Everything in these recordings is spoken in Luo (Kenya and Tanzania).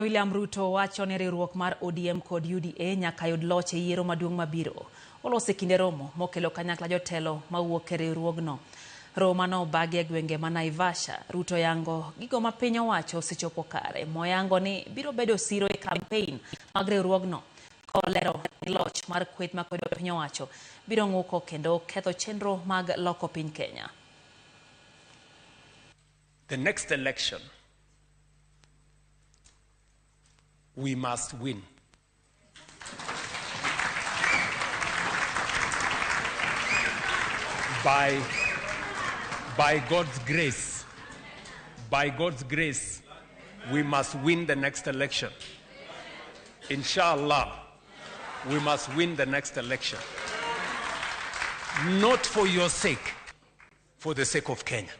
William Ruto wacho ni riwruok mar ODM kod UDA nyaka yud loch e yiero maduong' mabiro. Oloso e kinde romo mokelo kanyakla jotelo mawuok e riwruogno. Romo mano obagi e gwenge ma Naivasha. Ruto yango gigo ma piny owacho osechopo kare moyango ni biro bedo siro e kampein mag riwruogno. Kolero ni loch mar kweth makwedo piny owacho biro ng'uko kendo ketho chenro mag loko piny Kenya. The next election, we must win. By God's grace, by God's grace, we must win the next election. Inshallah, we must win the next election. Not for your sake, for the sake of Kenya.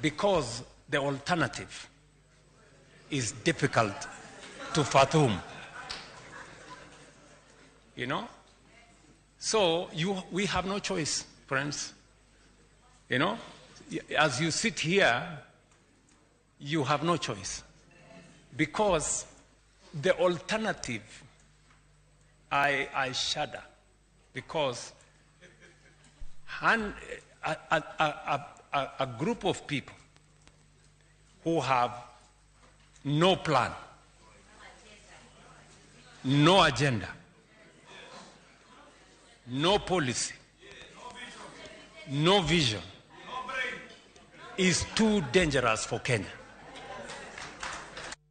Because the alternative is difficult to fathom. You know? So we have no choice, friends. You know? As you sit here, you have no choice. Because the alternative, I shudder. Because a group of people who have no plan, no agenda, no policy, no vision, is too dangerous for Kenya.